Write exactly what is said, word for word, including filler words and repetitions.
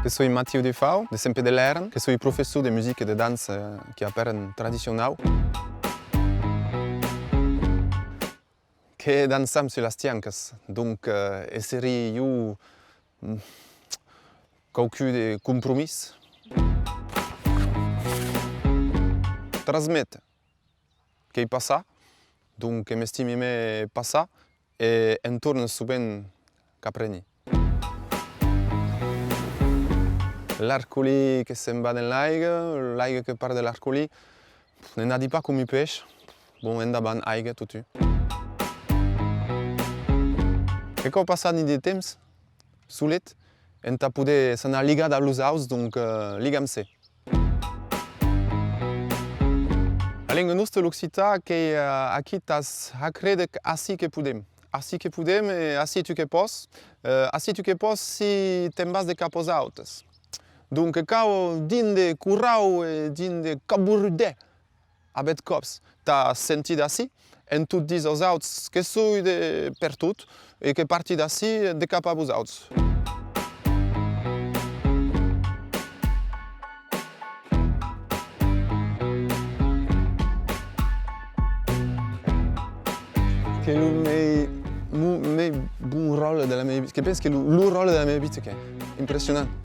Que soi Matiu Dufau, de Sent Pèr de Lèren, que soi professor de musica e de dança, eh, que apèran tradicionau. Que dançam sus las tiancas, donc, eh, esserí jo, mm, quauqu'un de compromís. Transmete. Qu'ei passat, donc que m'estimi mei passar e entorn sovent qu'apreni. L'arcolí que se'n va dens l'aiga, l'aiga que part de l'arcolí, ne nadi pas com un peish, bon, endavant, aiga, totun. Que cau passar drin de temps solet entà poder s'anar ligar dab los auts, donc, eh, ligam-se. La lenga nosta, l'occitan, qu'ei, eh, aquí tà's har créder ací que podem. Ací que podem e ací tu que pòs. Eh, ací tu que pòs si te'n vas de cap aus autes. Donc, cau drin de corau e drin de cabordèr a bèths còps, tà sentir d'ací, en tot díser aus auts que soi de pertot e que parti d'ací de cap a vosauts. Qu'ei lo mei, mo-, mei bon ròtle de la mia vita, que pensi que lo, lo ròtle de la mia vita, qu'ei impressionant.